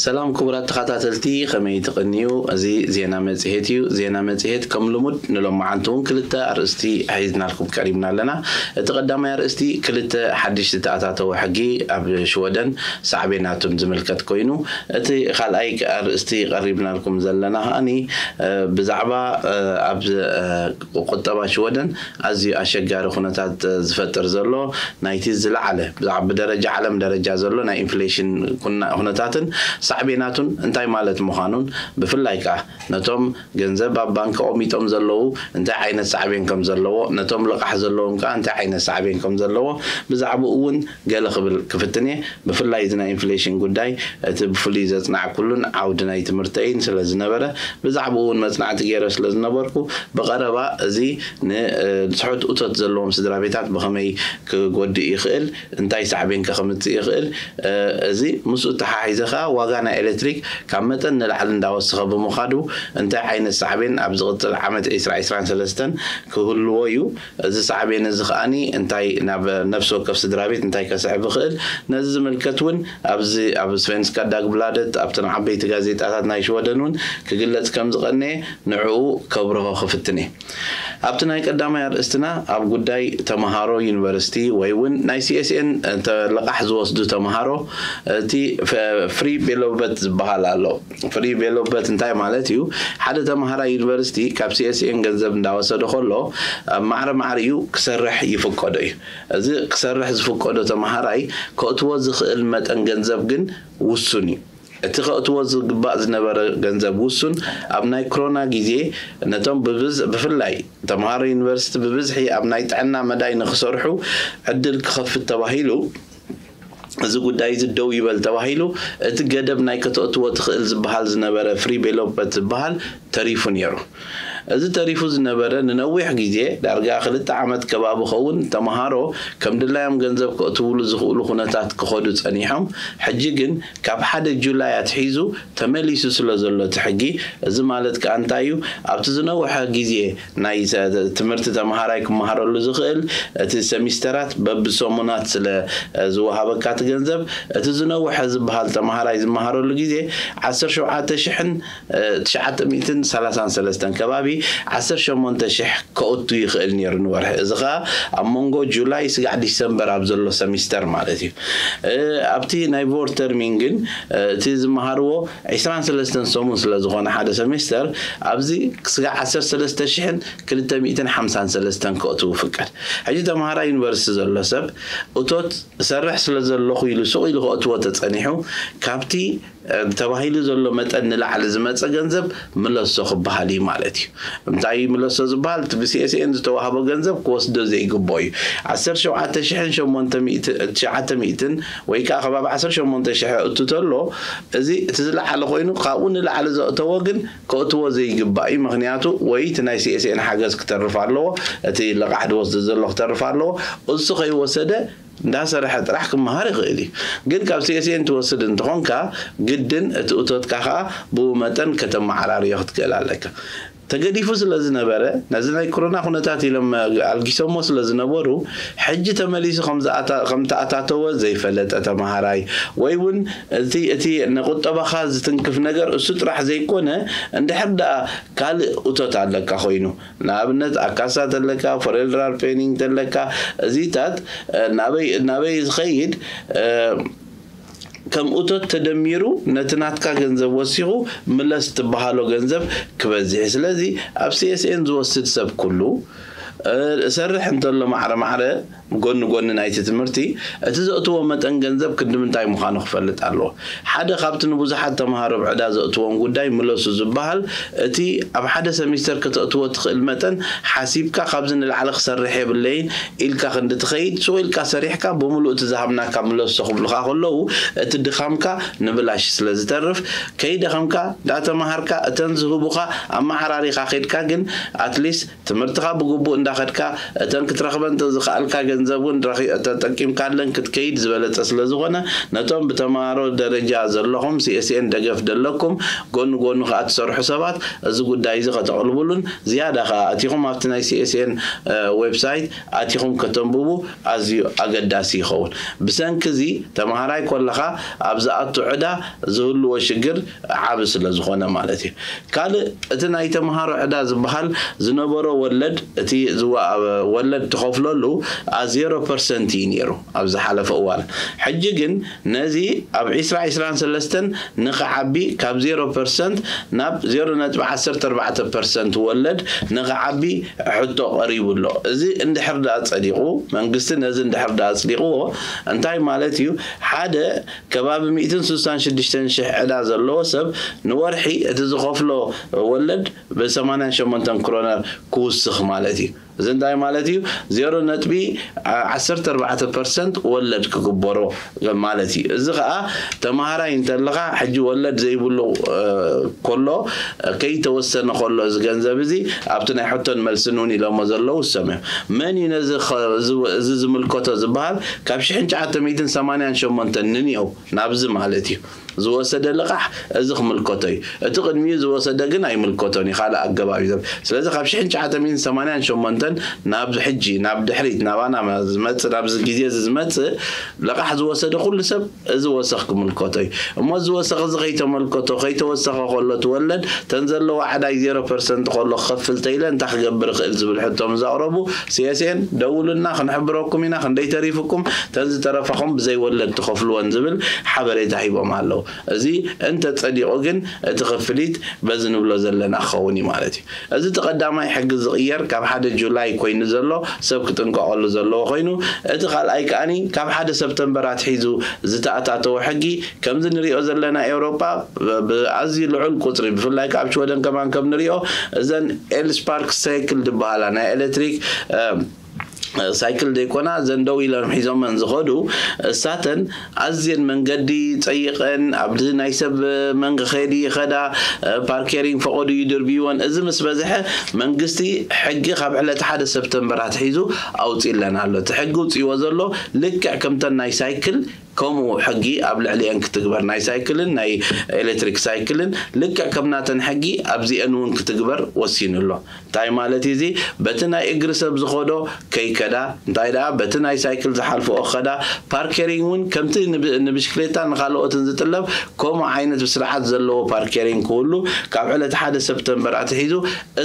ሰላም ክቡራት ተኸታተልቲ፣ ከመይ ትቕንዩ? እዚ ዜና መጽሔት እዩ። ዜና መጽሔት ከም ልሙድ ንሎማዓንቲ እውን ክልተ ኣርእስቲ ሒዝናልኩም ቀሪብና ኣለና። እቲ ቀዳማይ ኣርእስቲ ክልተ ሓድሽ ዝተኣታተወ ሕጊ ኣብ ሽወደን ሳዕቤናቱን ዝምልከት ኮይኑ፣ እቲ ካልኣይ ኣርእስቲ ቀሪብናልኩም ዘለና ከኣኒ፣ እ፣ ብዛዕባ፣ እ፣ ኣብ፣ እ፣ ቁጠባ ሽወደን ኣዝዩ ኣሸጋሪ ኩነታት ዝፈጥር ዘሎ ናይቲ ዝለዓለ ብዛዕባ ብደረጃ ዓለም ደረጃ ዘሎ ናይ ኢንፍሌሽን ኩና-፣ ኩነታትን ሳዕቤናቱን እንታይ ማለት ምዃኑን ብፍላይ ከኣ ነቶም ገንዘብ ኣብ ባንክ ኣቐሚጦም ዘለዉ እንታይ ዓይነት ሳዕቤን ከም ዘለዎ፣ ነቶም ልቓሕ ዘለዎም ከኣ እንታይ ዓይነት ሳዕቤን ከም ዘለዎ ብዛዕባኡ እውን ገለ ክብል ክፍትን እየ። ብፍላይ እዚ ናይ ኢንፍሌሽን ጉዳይ እቲ ብፍሉይ ዘጽናዕኩሉን ዓውዲ ናይ ትምህርተይን ስለ ዝነበረ ብዛዕባኡ እውን መጽናዕቲ ገይረ ስለ ዝነበርኩ ብቐረባ እዚ ንስሑት እቶት ዘለዎም ስድራ ቤታት ብኸመይ ክጎድእ ይኽእል፣ እንታይ ሳዕቤን ከ ከምጽእ ይኽእል፣ እ፣ እዚ ምስኡ ተሓሒዘ ከኣ ዋጋ ናይ ኤሌክትሪክ ካብ መጠን ንላዕሊ እንዳወሰኸ ብምዃዱ እንታይ ዓይነት ሳዕቤን ኣብ ዝቕጽል ዓመት ዕስራ ዕስራን ሰለስተን ክህልዎ እዩ። እዚ ሳዕቤን እዚ ከኣኒ እንታይ ናብ ነፍሲ ወከፍ ስድራ ቤት እንታይ ከስዕብ ይኽእል፣ ነዚ ዝምልከት እውን ኣብዚ ኣብ ስቨንስካ ዳግብላደት ኣብተን ዓበይቲ ጋዜጣታት ናይ ሽወደን እውን ክግለጽ ከም ዝቐነየ ንዕኡ ከብርሆ ክፍትን እየ። ኣብቲ ናይ ቀዳማይ ኣርእስትና ኣብ ጉዳይ ተምሃሮ ዩኒቨርሲቲ ወይ እውን ናይ ሲ ኤስ ኤን ተለቓሕ ዝወስዱ ተምሃሮ እቲ ፍሪ ቤሎበት ዝበሃል ኣሎ። ፍሪ ቤሎበት እንታይ ማለት እዩ? ሓደ ተምሃራይ ዩኒቨርሲቲ ካብ ሲ ኤስ ኤን ገንዘብ እንዳወሰደ ከሎ ኣብ ማዕረ ማዕሪኡ ክሰርሕ ይፍቀዶ እዩ። እዚ ክሰርሕ ዝፍቀዶ ተምሃራይ ከእትዎ ዝኽእል መጠን ገንዘብ ግን ውሱን እዩ። እቲ ከእትዎ ዝግባእ ዝነበረ ገንዘብ ውሱን ኣብ ናይ ኮሮና ግዜ ነቶም ብብዝ-፣ ብፍላይ ተምሃሮ ዩኒቨርሲቲ ብብዝሒ ኣብ ናይ ጥዕና መዳይ ንክሰርሑ ዕድል ክኸፍት ተባሂሉ፣ እዚ ጉዳይ እዚ ደው ይበል ተባሂሉ፣ እቲ ገደብ ናይ ከተእትዎ ትኽእል ዝበሃል ዝነበረ ፍሪ ቤሎበት ዝበሃል ተሪፉ ነይሩ። እዚ ተሪፉ ዝነበረ ንነዊሕ ግዜ፣ ዳርጋ ክልተ ዓመት ከባቢ ኸውን፣ ተምሃሮ ከም ድላዮም ገንዘብ ከእትውሉ ዝኽእሉ ኩነታት ክኸዱ ጸኒሖም። ሕጂ ግን ካብ ሓደ ጁላይ ኣትሒዙ ተመሊሱ ስለ ዘሎ እቲ ሕጊ፣ እዚ ማለት ከኣ እንታይ እዩ? ኣብቲ ዝነውሐ ግዜ ናይ ሰ-፣ ትምህርቲ ተምሃራይ ክመሃረሉ ዝኽእል፣ እቲ ሰሚስተራት በብሰሙናት ስለ፣ እ፣ ዝወሃበካ እቲ ገንዘብ፣ እቲ ዝነውሐ ዝበሃል ተምሃራይ ዝመሃረሉ ግዜ ዓሰርተ ሸውዓተ ሽሕን፣ እ፣ ትሽዓተ ሚእትን ሰላሳን ሰለስተን ከባቢ ዓሰርተ ሸሞንተ ሽሕ ከእቱ ይኽእል ነይሩ ንወርሒ። እዚ ኸኣ ኣብ መንጎ ጁላይ ስጋዕ ዲሰምበር ኣብ ዘሎ ሰሚስተር ማለት እዩ። እ፣ ኣብቲ ናይ ቮርተርሚን ግን፣ እ፣ እቲ ዝመሃርዎ ዕስራን ሰለስተን ሰሙን ስለ ዝኾነ ሓደ ሰሚስተር፣ ኣብዚ ስጋዕ ዓሰርተ ሰለስተ ሽሕን ክልተ ሚእትን ሓምሳን ሰለስተን ከእትዉ ፍቀድ። ሕጂ ተምሃራይ ዩኒቨርሲቲ ዘሎ ሰብ እቶት እሰርሕ ስለ ዘለኹ ኢሉ ሱቕ ኢሉ ከእትዎ ተጸኒሑ፣ ካብቲ፣ እ፣ ተባሂሉ ዘሎ መጠን ንላዕሊ ዝመጸ ገንዘብ ምለሶ ክበሃል እዩ ማለት እዩ። እንታይ እዩ ምለሶ ዝበሃል? እቲ ብ ሲ ኤስ ኤን ዝተዋህቦ ገንዘብ ክወስዶ ዘይግብኦ እዩ። ዓሰርተ ሸውዓተ ሽሕን ሸሞንተ ሚእቲ፣ ትሽዓተ ሚእትን ወይ ከኣ ከባቢ ዓሰርተ ሸሞንተ ሽሕ እቱ ተሎ፣ እዚ እቲ ዝለዓለ ኮይኑ፣ ካብኡ ንላዕሊ ዘእተዎ ግን ከእትዎ ዘይግባእ እዩ። ምኽንያቱ ወይ እቲ ናይ ሲ ኤስ ኤን ሓገዝ ክተርፍ ኣለዎ፣ እቲ ልቓሕ ዝወስድ ዘሎ ክተርፍ ኣለዎ። እሱ ከይወሰደ እንዳሰርሐ ጥራሕ ክመሃር ይኽእል እዩ። ግን ካብ ሲ ኤስ ኤን ትወስድ እንተኾንካ፣ ግድን እቲ እቶትካ ከኣ ብኡ መጠን ከተመዓራርዮ ክትክእል ኣለካ። ተገዲፉ ስለ ዝነበረ፣ ነዚ ናይ ኮሮና ኩነታት ኢሎም ኣልጊሶሞ ስለ ዝነበሩ፣ ሕጂ ተመሊሱ ከም ዝኣታ-፣ ከም ተኣታተወ ዘይፈለጠ ተምሃራይ፣ ወይ እውን እቲ፣ እቲ ንቁጠባኻ ዝትንክፍ ነገር እሱ ጥራሕ ዘይኮነ፣ እንድሕር ደኣ ካልእ እቶት ኣለካ ኮይኑ፣ ንኣብነት ኣካሳ ተለካ፣ ፎሬልራር ፔኒንግ ተለካ፣ እዚታት፣ እ፣ ናበይ፣ ናበይ ዝኸይድ፣ እ፣ ከም እቶት ተደሚሩ ነቲ ናትካ ገንዘብ ወሲኹ ምለስ ትበሃሎ ገንዘብ ክበዝሕ እዩ። ስለዚ ኣብ ሲ ኤስ ኤን ዝወስድ ሰብ ኩሉ፣ እ፣ እሰርሕ እንተሎ ማዕረ ማዕረ ጎኒ ጎኒ ናይቲ ትምህርቲ፣ እቲ ዘእትዎ መጠን ገንዘብ ክንዲ ምንታይ ምዃኑ ክፈልጥ ኣለዎ። ሓደ ካብቲ ንብዙሓት ተምሃሮ ብዕዳ ዘእትዎም ጉዳይ ምለሱ ዝበሃል፣ እቲ ኣብ ሓደ ሰሚስተር ከተእትዎ ትኽእል መጠን ሓሲብካ፣ ካብዚ ንላዕሊ ክሰርሕ የብለይን ኢልካ ክንዲ ትኸይድ፣ ሱቕ ኢልካ ሰሪሕካ ብምሉእ እቲ ዝሃብናካ ምለሶ ክብሉኻ ከለዉ፣ እቲ ድኻምካ ንብላሽ ስለ ዝተርፍ፣ ከይደኸምካ እንዳተምሃርካ፣ እተን ዝህቡኻ ኣመዓራሪኻ ከይድካ፣ ግን ኣትሊስት ትምህርትኻ ብግቡእ እንዳ ከድካ እተን ክትረኽበን ዝኸኣልካ ገንዘብ እውን ረኺ- ተጠቂምካለን ክትከይድ ዝበለጸ ስለ ዝኾነ፣ ነቶም ብተምሃሮ ደረጃ ዘለኹም፣ ሲኤስኤን ደገፍ ደለኩም፣ ጎኒ ጎኑ ከኣ ትሰርሑ ሰባት፣ እዚ ጉዳይ እዚ ከተቕልቡሉን ዝያዳ ከኣ ኣቲኹም ኣብቲ ናይ ሲኤስኤን ዌብሳይት ኣቲኹም ከተንብቡ ኣዝዩ ኣገዳሲ ይኸውን። ብሰንኪ እዚ ተምሃራይ ኮለኻ ኣብ ዝኣቱ ዕዳ ዝህልዎ ሽግር ዓቢ ስለ ዝኾነ ማለት እዩ። ካልእ እቲ ናይ ተምሃሮ ዕዳ ዝበሃል ዝነበሮ ወለድ፣ እቲ ዝዋ- ወለድ ትኸፍለሉ ዜሮ ፐርሰንት እዩ ነይሩ ኣብ ዝሓለፈ እዋን። ሕጂ ግን ነዚ ኣብ ዒስራ ዒስራን ሰለስተን ንኽዓቢ ካብ ዜሮ ፐርሰንት ናብ ዜሮ ነጥቢ ዓሰርተ ኣርባዕተ ፐርሰንት ወለድ ንኽዓቢ ሕቶ ቀሪቡ ኣሎ። እዚ እንድሕር ደኣ ጸዲቑ፣ መንግስቲ ነዚ እንድሕር ደኣ ኣጽዲቕዎ እንታይ ማለት እዩ? ሓደ ከባቢ ሚእትን ስሳን ሽዱሽተን ሽሕ ዕዳ ዘለዎ ሰብ ንወርሒ እቲ ዝኸፍሎ ወለድ ብ ሰማንያን ሸሞንተን ክሮነር ክውስኽ ማለት እዩ። እዚ እንታይ ማለት እዩ? ዜሮ ነጥቢ ዓሰርተ ኣርባዕተ ፐርሰንት ወለድ ክግበሮ ማለት እዩ። እዚ ከዓ ተምሃራይ እንተለኻ ሕጂ ወለድ ዘይብሉ እ፣ ኮሎ ከይተወሰነ ኮሎ እዚ ገንዘብ እዚ ኣብቲ ናይ ሕቶን መልስን እውን ኢሎሞ ዘለዉ ሰም እዮም። መን እዩ ነዚ ኸ- እዚ እዚ ዝምልከቶ ዝበሃል? ካብ ሽሕን ትሽዓተ ሚእትን ሰማንያን ሸሞንተን ንንየው ናብዚ ማለት እዩ ዝወሰደ ልቓሕ እዚ ክምልከቶ እዩ። እቲ ቅድሚኡ ዝወሰደ ግን ኣይምልከቶን እዩ፣ ካልእ ኣገባብ እዩ ዘብ ስለዚ ካብ ሽሕን ትሽዓተ ሚእትን ሰማንያን ሸሞንተን ናብ ሕጂ ናብ ድሕሪት ናባና ዝመፅእ ናብዚ ግዜ እዚ ዝመፅእ ልቓሕ ዝወሰደ ኩሉ ሰብ እዚ ወሰኽ ክምልከቶ እዩ። እሞ እዚ ወሰኽ እዚ ከይተመልከቶ ከይተወሰኸ ከሎ ትወለድ ተን ዘለዋ ዕዳይ ዜሮ ፐርሰንት ከሎ ክኸፍል ተይለ እንታይ ክገብር ይኽእል ዝብል ሕቶ ምስ ኣቕረቡ፣ ሲኤስኤን ደውሉና ክንሕብረኩም ኢና፣ ክንደይ ተሪፍኩም፣ ተን ዝተረፋኹም ብዘይ ወለድ ትኸፍልወን ዝብል ሓበሬታ ሂቦም ኣለዉ። እዚ እንተ ጸዲቑ ግን እቲ ክፍሊት በዚ ንብሎ ዘለና ክኸውን እዩ ማለት እዩ። እዚ እቲ ቀዳማይ ሕጊ ዝቕየር ካብ ሓደ ጁላይ ኮይኑ ዘሎ ሰብ ክጥንቀቐሉ ዘለዎ ኮይኑ፣ እቲ ካልኣይ ከኣኒ ካብ ሓደ ሰፕተምበር ኣትሒዙ ዝተኣታተወ ሕጊ ከምዚ ንሪኦ ዘለና ኤውሮጳ ብኣዝዩ ልዑል ቁፅሪ ብፍላይ ካብ ሽወደን ከማን ከም ንሪኦ እዘን ኤልስፓርክ ሳይክል ዝበሃላ ናይ ኤሌክትሪክ ሳይክል ዘይኮና ዘን ደው ኢሎም ሒዞመን ዝኸዱ እሳተን ኣዝየን መንገዲ ጸይቐን ኣብ ናይ ሰብ መንገኸዲ ይኸዳ ፓርኬሪንግ ፈቐዱ ይድርብይወን እዚ ምስ በዝሐ መንግስቲ ሕጊ ካብ ዕለት ሓደ ሰፕተምበር ኣትሒዙ ኣውፂለን ኣሎ እቲ ሕጊ ውፅዎ ዘሎ ልክዕ ከምተን ናይ ሳይክል ከምኡ ሕጊ ኣብ ልዕሊአን ክትግበር ናይ ሳይክልን ናይ ኤሌክትሪክ ሳይክልን ልክዕ ከምናተን ሕጊ ኣብዚአን እውን ክትግበር ወሲኑ ኣሎ እንታይ ማለት እዚ በቲ ናይ እግሪ ሰብ ዝኸዶ ከይከዳ እንታይ ደኣ በቲ ናይ ሳይክል ዝሓልፍኦ ከዳ ፓርኬሪንግ እውን ከምቲ ንብሽክሌታ ንካልኦትን ዝጥለብ ከምኡ ዓይነት ብስርዓት ዘለዎ ፓርኬሪንግ ክህሉ ካብ ዕለት ሓደ ሰፕተምበር ኣትሒዙ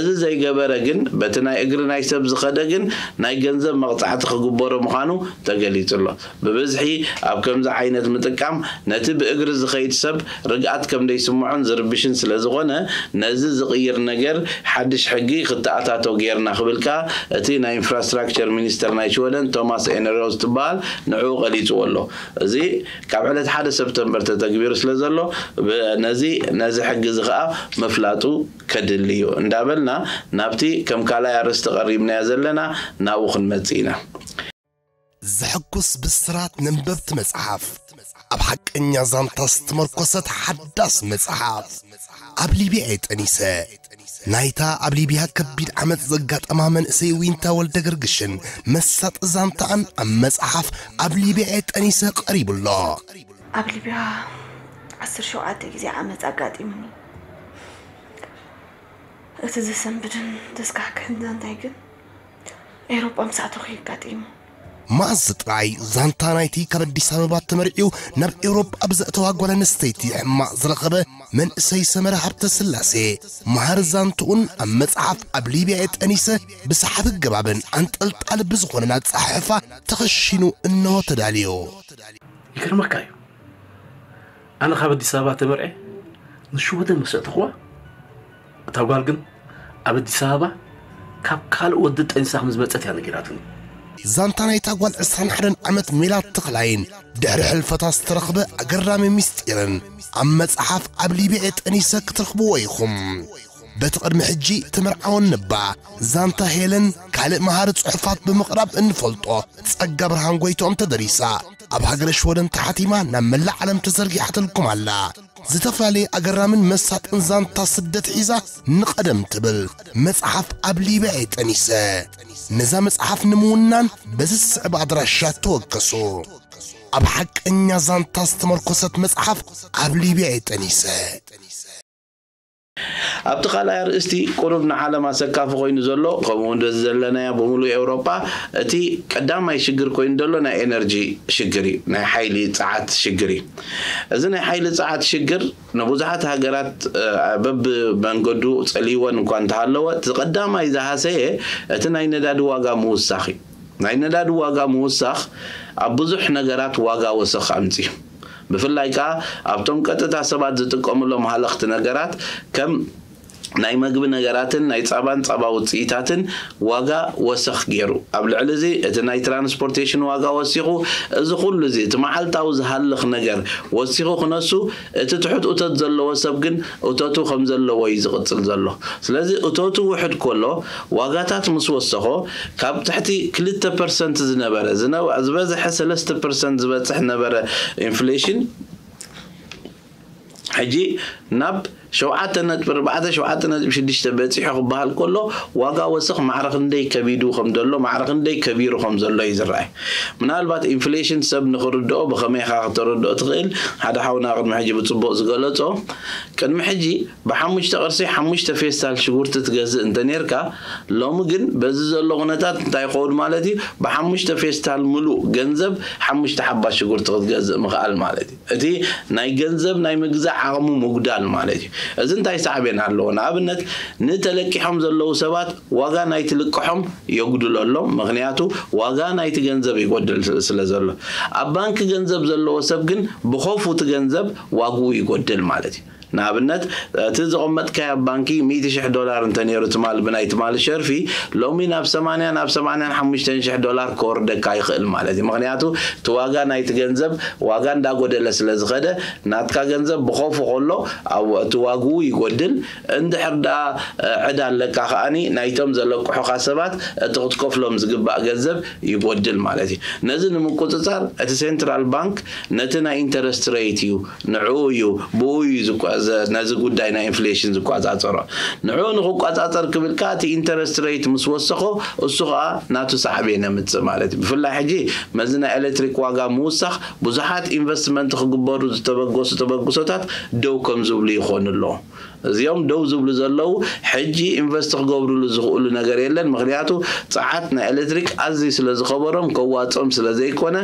እዚ ዘይገበረ ግን በቲ ናይ እግሪ ናይ ሰብ ዝኸደ ግን ናይ ገንዘብ መቕፃዕቲ ክግበሮ ምዃኑ ተገሊፁ ኣሎ። ብብዝሒ ኣብ ከምዚ ዓይነት ምጥቃም ነቲ ብእግሪ ዝኸይድ ሰብ ርግኣት ከም ደይስምዖን ዝርብሽን ስለ ዝኾነ ነዚ ዝቕይር ነገር ሓድሽ ሕጊ ክተኣታቶ ጌርና ክብል ከኣ እቲ ናይ ኢንፍራስትራክቸር ሚኒስተር ናይ ሽወደን ቶማስ ኤነሮዝ ትበሃል ንዕኡ ቀሊፅዎ ኣሎ። እዚ ካብ ዕለት ሓደ ሰፕተምበር ተተግቢሩ ስለ ዘሎ ነዚ ነዚ ሕጊ እዚ ከኣ ምፍላጡ ከድሊ እዩ እንዳበልና ናብቲ ከም ካልኣይ ኣርእስቲ ቀሪብናዮ ዘለና ናብኡ ክንመጽእ ኢና። ዘሐጉስ ብስራት ነንበብቲ መጽሓፍ ኣብ ሓቀኛ ዛንታ ዝተመርኮሰት ሓዳስ መጽሓፍ ኣብ ሊብያ እየ ጠኒሰ ናይታ ኣብ ሊብያ ከቢድ ዓመፅ ዘጋጠማ መንእሰይ ዊንታ ወልደ ገርግሽን መሳጢ ዛንታኣን ኣብ መጽሓፍ ኣብ ሊብያ እየ ጠኒሰ ቀሪቡ ኣሎ። ኣብ ሊብያ ዓሰርተ ሸውዓተ ግዜ ዓመፅ ኣጋጢሙኒ። እቲ ዘሰንብድን ዘስካሕክሕን ዛንታይ ግን ኤውሮጳ ምስ ኣተኹ የጋጢሙ። መኣዝ ጥራይ ዛንታ ናይቲ ካብ ኣዲስ ኣበባ ተመርዕዩ ናብ ኤውሮጳ ብዘእተዋ ጓል ኣንስተይቲ ሕማቕ ዝረኸበ መንእሰይ ሰመረ ሃብተ ስላሴ መሃር ዛንትኡን ኣብ መጽሓፍ ኣብ ሊብያ የጠኒሰ ብሰሓቢ ገባብን ኣንጠልጣሊ ብዝኾነን ኣጸሓሕፋ ተኸሺኑ እንሆ ተዳልዮ። ይገርመካ እዩ ኣነ ካብ ኣዲስ ኣበባ ተመርዐ ንሽወደን መሰጥኽዋ እታ ጓል ግን ኣብ ኣዲስ ኣበባ ካብ ካልእ ወዲ ጠኒሳ ከም ዝመጸት እያ ነጊራትኒ። ዛንታ ናይታ ጓል ዕስራን ሓደን ዓመት ሜላት ተኽላይን ድሕሪ ሕልፈታ ዝተረኽበ ኣገራሚ ምስጢርን ኣብ መጽሓፍ ኣብ ሊብያ ጠኒሰ ክትረኽብዎ ኢኹም። በቲ ቅድሚ ሕጂ ትምርዓወኒ እባ ዛንታ ሄለን ካልእ መሃሪ ጽሑፋት ብምቕራብ እንፈልጦ ጸጋ ብርሃን ጎይትኦም ተደሪሳ ኣብ ሃገረ ሽወደን ተሓቲማ ናብ መላእ ዓለም ተዘርጊሓትልኩም ኣላ። ዝተፈላለየ ኣገራምን መሳጥን ዛንታ ስደት ሒዛ ንቐደም ትብል መጽሓፍ ኣብ ሊብያ እየ ጠኒሰ። ነዛ መጽሓፍ ንምውናን በዚ ዝስዕብ ኣድራሻ ተወከሱ። ኣብ ሓቀኛ ዛንታ ዝተመርኮሰት መጽሓፍ ኣብ ሊብያ እየ ጠኒሰ። ኣብቲ ካልኣይ ኣርእስቲ፣ ቁሩብ ንዓለም ኣሰካፊ ኮይኑ ዘሎ፣ ከምኡ እውን በዚ ዘለናዮ ብምሉእ ኤውሮጳ እቲ ቀዳማይ ሽግር ኮይኑ ዘሎ ናይ ኤነርጂ ሽግር እዩ፣ ናይ ሓይሊ ጸዓት ሽግር እዩ። እዚ ናይ ሓይሊ ጸዓት ሽግር ንብዙሓት ሃገራት፣ እ፣ በብመንገዱ ጸልይወን እኳ እንተሃለወ፣ እቲ ቀዳማይ ዝሃሰየ እቲ ናይ ነዳዲ ዋጋ ምውሳኽ እዩ። ናይ ነዳዲ ዋጋ ምውሳኽ ኣብ ብዙሕ ነገራት ዋጋ ወሰኽ ኣምጺኡ። ብፍላይ ከኣ ኣብቶም ቀጥታ ሰባት ዝጥቀሙሎም ሃለኽቲ ነገራት ከም ናይ መግቢ ነገራትን ናይ ጸባን ጸባ ውጽኢታትን ዋጋ ወሰኽ ገይሩ። ኣብ ልዕሊ እዚ እቲ ናይ ትራንስፖርቴሽን ዋጋ ወሲኹ። እዚ ኩሉ እዚ እቲ መዓልታዊ ዝሃልኽ ነገር ወሲኹ ክነሱ፣ እቲ ትሑት እቶት ዘለዎ ሰብ ግን እቶቱ ከም ዘለዎ እዩ ዝቕጽል ዘሎ። ስለዚ እቶቱ ውሕድ ከሎ ዋጋታት ምስ ወሰኾ ካብ ትሕቲ ክልተ ፐርሰንት ዝነበረ፣ ዝነ-፣ ዝበዝሐ ሰለስተ ፐርሰንት ዝበጽሕ ነበረ ኢንፍሌሽን፣ ሕጂ ናብ ሸውዓተ ነጥቢ ኣርባዕተ፣ ሸውዓተ ነጥቢ ሽዱሽተ በጺሑ ክበሃል ከሎ፣ ዋጋ ወሰኽ ማዕረ ክንደይ ከቢዱ ከም ዘሎ፣ ማዕረ ክንደይ ከቢሩ ከም ዘሎ እዩ ዝረኣይ። ምናልባት ኢንፍሌሽን ሰብ ንኽርድኦ ብኸመይ ኢኻ ክተረድኦ ትኽእል? ሓደ ሓውና ቅድሚ ሕጂ ብጽቡቕ ዝገለጾ፣ ቅድሚ ሕጂ ብሓሙሽተ ቅርሲ ሓሙሽተ ፌስታል ሽጉርቲ ትገዝእ እንተ ኔርካ፣ ሎሚ ግን በዚ ዘሎ ኩነታት እንታይ ይኸውን ማለት እዩ? ብሓሙሽተ ፌስታል ምሉእ ገንዘብ ሓሙሽተ ሓባ ሽጉርቲ ክትገዝእ ምኽኣል ማለት እዩ። እቲ ናይ ገንዘብ ናይ ምግዛእ ዓቕሙ ምጉዳል ማለት እዩ። እዚ እንታይ ሳዕቤን ኣለዎ? ንኣብነት፣ ንተለቂሖም ዘለዉ ሰባት ዋጋ ናይቲ ልቅሖም የጉድለሎም። ምኽንያቱ ዋጋ ናይቲ ገንዘብ ይጎድል ስለ ዘሎ። ኣብ ባንኪ ገንዘብ ዘለዎ ሰብ ግን ብኸፉ እቲ ገንዘብ ዋግኡ ይጎድል ማለት እዩ። ንኣብነት፣ እቲ ዘቐመጥካዮ ኣብ ባንኪ ሚእቲ ሽሕ ዶላር እንተ ነይሩ ትማል ብናይ ትማል ሸርፊ፣ ሎሚ ናብ ሰማንያ ናብ ሰማንያን ሓሙሽተን ሽሕ ዶላር ከወርደካ ይኽእል ማለት እዩ። ምኽንያቱ እቲ ዋጋ ናይቲ ገንዘብ ዋጋ እንዳጎደለ ስለ ዝኸደ፣ ናትካ ገንዘብ ብኸፉ ከሎ ኣብ እቲ ዋግኡ ይጎድል። እንድሕር ደኣ፣ እ፣ ዕዳ ኣለካ ከኣኒ ናይቶም ዘለቅሑኻ ሰባት እቲ ክትከፍሎም ዝግባእ ገንዘብ ይጎድል ማለት እዩ። ነዚ ንምቁጽጻር እቲ ሴንትራል ባንክ ነቲ ናይ ኢንተረስት ሬት እዩ፣ ንዕኡ እዩ፣ ብኡ እዩ ዝቋ-፣ ዘ-፣ ነዚ ጉዳይ ናይ ኢንፍሌሽን ዝቋጻጸሮ። ንዕኡ ንኽቋጻጸር ክብል ከኣ እቲ ኢንተረስት ሬት ምስ ወሰኾ፣ እሱ ኸኣ ናቱ ሳዕቤን የምጽእ ማለት እዩ። ብፍላይ ሕጂ መዚ ናይ ኤሌክትሪክ ዋጋ ምውሳኽ ብዙሓት ኢንቨስትመንት ክግበሩ ዝተበገሱ ተበግሶታት ደው ከም ዝብሉ ይኾኑ ኣለዉ። እዚኦም ደው ዝብሉ ዘለዉ ሕጂ ኢንቨስት ክገብሩሉ ዝኽእሉ ነገር የለን። ምኽንያቱ ጸዓት ናይ ኤሌክትሪክ ኣዝዩ ስለ ዝኸበሮም ከዋጾም ስለ ዘይኮነ፣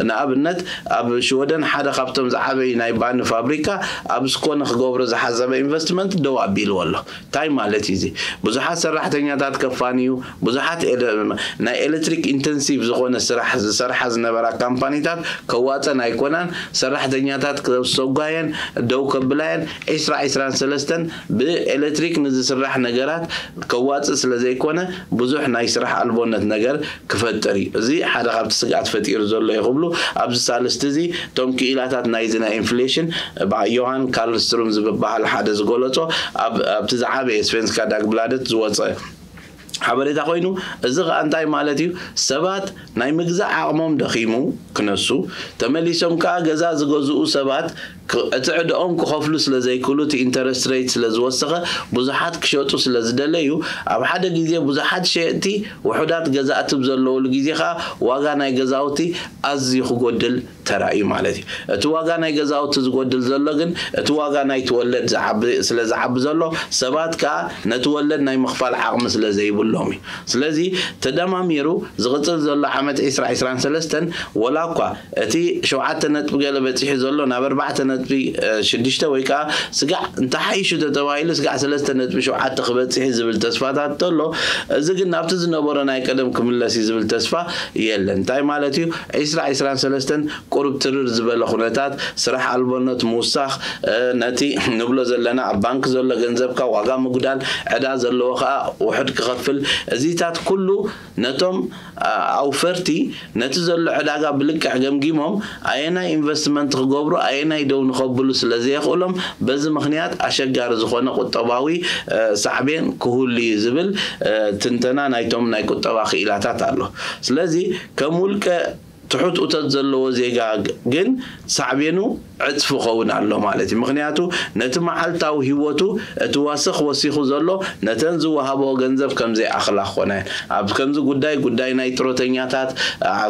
ንኣብነት ኣብ ሽወደን ሓደ ካብቶም ዝዓበዩ ናይ ባኒ ፋብሪካ ኣብ ስኮነ ክገብሮ ዝሓሰበ ኢንቨስትመንት ደው ኣቢልዎ ኣሎ። እንታይ ማለት እዩ እዚ? ብዙሓት ሰራሕተኛታት ከፋንዩ፣ ብዙሓት ኤለ-፣ ናይ ኤሌክትሪክ ኢንተንሲቭ ዝኾነ ስራሕ ዝሰርሓ ዝነበራ ካምፓኒታት ከዋጸን ኣይኮናን። ሰራሕተኛታት ከሰጓየን ደው ከብላየን ዒስራ ዒስራን ሰለስተን ብኤሌክትሪክ ንዝስራሕ ነገራት ከዋጽእ ስለ ዘይኮነ ብዙሕ ናይ ስራሕ ኣልቦነት ነገር ክፈጥር እዩ። እዚ ሓደ ካብቲ ስግኣት ፈጢሩ ዘሎ እዩ ክብሉ ኣብዚ ሳልስቲ እዚ እቶም ክኢላታት ናይዚ ናይ ኢንፍሌሽን ብዓ-፣ ዮሃን ካርልስትሩም ዝበሃል ሓደ ዝገለጾ ኣብ-፣ ኣብቲ ዝዓበየ ስቬንስካ ዳግብላደት ዝወጸ ሓበሬታ ኮይኑ፣ እዚ ኸኣ እንታይ ማለት እዩ? ሰባት ናይ ምግዛእ ዓቕሞም ደኺሙ ክነሱ፣ ተመሊሶም ከኣ ገዛ ዝገዝኡ ሰባት ክ-፣ እቲ ዕዳኦም ክኸፍሉ ስለ ዘይክእሉ፣ እቲ ኢንተረስት ሬት ስለ ዝወሰኸ፣ ብዙሓት ክሸጡ ስለ ዝደለዩ፣ ኣብ ሓደ ግዜ ብዙሓት ሸየጥቲ ውሑዳት ገዛእቲ ብዘለውሉ ግዜ ኸኣ ዋጋ ናይ ገዛውቲ ኣዝዩ ክጎድል ተራእዩ ማለት እዩ። እቲ ዋጋ ናይ ገዛውቲ ዝጎድል ዘሎ ግን እቲ ዋጋ ናይቲ ወለድ ዝዓቢ፣ ስለ ዝዓቢ ዘሎ ሰባት ከኣ ነቲ ወለድ ናይ ምኽፋል ዓቕሚ ስለ ዘይብሎም እዩ። ስለዚ ተደማሚሩ ዝቕጽል ዘሎ ዓመት ዒስራ ዒስራን ሰለስተን ወላ እኳ እቲ ሸውዓተ ነጥቢ ገለ በጺሑ ዘሎ ናብ ኣርባዕተ ነጥቢ ሽዱሽተ ወይ ከኣ ስጋዕ እንተሓይሹ ተተባሂሉ ስጋዕ ሰለስተ ነጥቢ ሸውዓተ ክበጽሕ እዩ ዝብል ተስፋታት ተሎ፣ እዚ ግን ናብቲ ዝነበሮ ናይ ቀደም ክምለስ እዩ ዝብል ተስፋ የለን። እንታይ ማለት እዩ? ዒስራ ዒስራን ሰለስተን ቁሩብ ትርር ዝበለ ኩነታት፣ ስራሕ ኣልቦነት ምውሳኽ፣ እ፣ ነቲ ንብሎ ዘለና ኣብ ባንክ ዘሎ ገንዘብካ ዋጋ ምጉዳል፣ ዕዳ ዘለዎ ከኣ ውሑድ ክኸፍል፣ እዚታት ኩሉ ነቶም፣ እ፣ ኣውፈርቲ ነቲ ዘሎ ዕዳጋ ብልክዕ ገምጊሞም ኣየናይ ኢንቨስትመንት ክገብሩ ኣየናይ ደው ንኸብሉ ስለ ዘየኽእሎም በዚ ምኽንያት ኣሸጋሪ ዝኾነ ቁጠባዊ፣ እ፣ ሳዕቤን ክህሉ እዩ ዝብል፣ እ፣ ትንተና ናይቶም ናይ ቁጠባ ክኢላታት ኣሎ። ስለዚ ከም ውልቀ ትሑት እቶት ዘለዎ ዜጋ ግን ሳዕቤኑ ዕፅፊ ኸውን ኣሎ ማለት እዩ። ምክንያቱ ነቲ መዓልታዊ ህይወቱ እቲ ወሰኽ ወሲኹ ዘሎ ነተን ዝወሃቦ ገንዘብ ከምዘይኣኽላ ክኾና እየን። ኣብ ከምዚ ጉዳይ ጉዳይ ናይ ጥሮተኛታት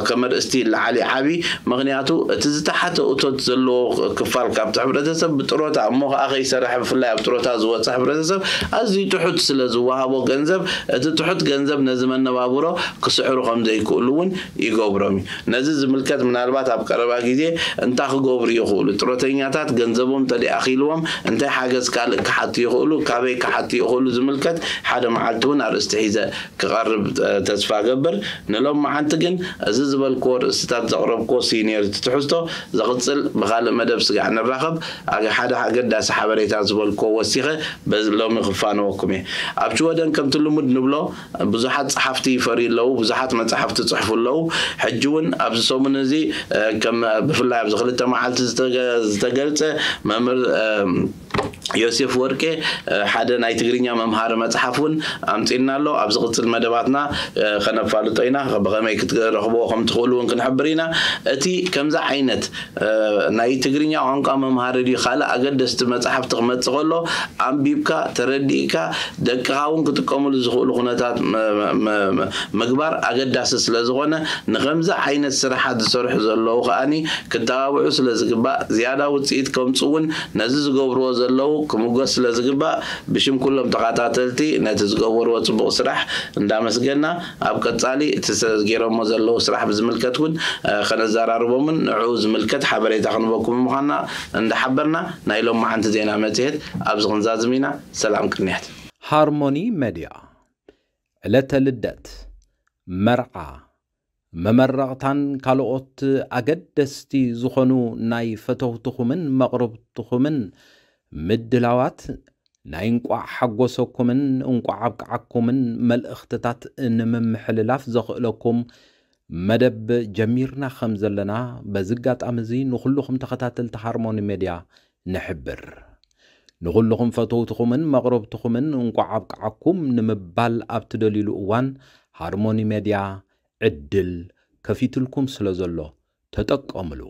ከመርእስቲ ላዓሊ ዓቢ። ምክንያቱ እቲ ዝተሓተ እቶት ዘለዎ ክፋል ካብቲ ሕብረተሰብ ብጥሮታ እሞ ከዓ ከይሰርሐ ብፍላይ ኣብ ጥሮታ ዝወፀ ሕብረተሰብ ኣዝዩ ትሑት ስለ ዝወሃቦ ገንዘብ እቲ ትሑት ገንዘብ ነዚ መነባብሮ ክስዕሩ ከም ዘይክእሉ እውን ይገብሮም እዩ። ነዚ ዝምልከት ምናልባት ኣብ ቀረባ ግዜ እንታይ ክገብሩ ይኽእሉ፣ ጥሮተኛታት ገንዘቦም ተሊኣኺልዎም እንታይ ሓገዝ ካልእ ክሓቱ ይኽእሉ፣ ካበይ ክሓቱ ይኽእሉ ዝምልከት ሓደ መዓልቲ እውን ኣርእስቲ ሒዘ ክቐርብ ተስፋ ገብር። ንሎም መዓንቲ ግን እዚ ዝበልክዎ ርእስትታት ዘቕረብክዎ ሲኒየር ትሕዝቶ ዘቕፅል ብካልእ መደብ ስጋዕ ንራኸብ። ሓደ ኣገዳሲ ሓበሬታ ዝበልክዎ ወሲኸ ሎሚ ክፋነወኩም እየ። ኣብ ሽወደን ከምቲ ልሙድ ንብሎ ብዙሓት ጸሓፍቲ ይፈርዩ ኣለዉ፣ ብዙሓት መጻሕፍቲ ይጽሕፉ ኣለዉ። ሕጂ እውን ኣብዚ ሰሙን እዚ ከም ብፍላይ ኣብዚ ክልተ መዓልቲ ዝተገልጸ መምህር ዮሴፍ ወርቄ ሓደ ናይ ትግርኛ መምሃሪ መጽሓፍ እውን ኣምጺእና ኣሎ። ኣብ ዝቕጽል መደባትና ከነፋልጦ ኢና። ብኸመይ ክትረኽብዎ ከም ትኽእሉ እውን ክንሕብር ኢና። እቲ ከምዚ ዓይነት ናይ ትግርኛ ቋንቋ መምሃሪ ድዩ ካልእ ኣገደስቲ መጻሕፍቲ ክመጽእ ከሎ ኣንቢብካ ተረዲእካ ደቅኻ እውን ክጥቀምሉ ዝኽእሉ ኩነታት ምግባር ኣገዳሲ ስለ ዝኾነ ንኸምዚ ዓይነት ስራሓት ዝሰርሑ ዘለዉ ከኣኒ ክተባብዑ ስለ ዝግባእ ዝያዳ ውፅኢት ከምፁ እውን ነዚ ዝገብርዎ ዘለዉ ክምጎስ ስለ ዝግባእ ብሽም ኩሎም ተኸታተልቲ ነቲ ዝገበርዎ ፅቡቕ ስራሕ እንዳመስገና ኣብ ቀፃሊ እቲ ገይሮሞ ዘለዉ ስራሕ ብዝምልከት እውን ከነዘራርቦምን ንዕኡ ዝምልከት ሓበሬታ ክንበኩም ምዃንና እንዳሓበርና ናይ ሎማዓንቲ ዜና መፅሄት ኣብዚ ክንዛዝም ኢና። ሰላም ቅንያት። ሃርሞኒ መድያ ዕለተ ልደት፣ መርዓ፣ መመረቕታን ካልኦት ኣገደስቲ ዝኾኑ ናይ ፈተውትኹምን መቕርብትኹምን ምድላዋት ናይ እንቋዕ ሓጎሰኩምን እንቋዕ ኣብቅዓኩምን መልእኽትታት ንምምሕልላፍ ዘኽእለኩም መደብ ጀሚርና ከም ዘለና በዚ ኣጋጣሚ እዚ ንኹልኹም ተኸታተልቲ ሃርሞኒ ሜድያ ንሕብር። ንኹልኹም ፈተውትኹምን መቕረብትኹምን እንቋዕ ኣብቅዓኩም ንምባል ኣብ ትደልዩሉ እዋን ሃርሞኒ ሜድያ ዕድል ከፊትልኩም ስለ ዘሎ ተጠቀምሉ።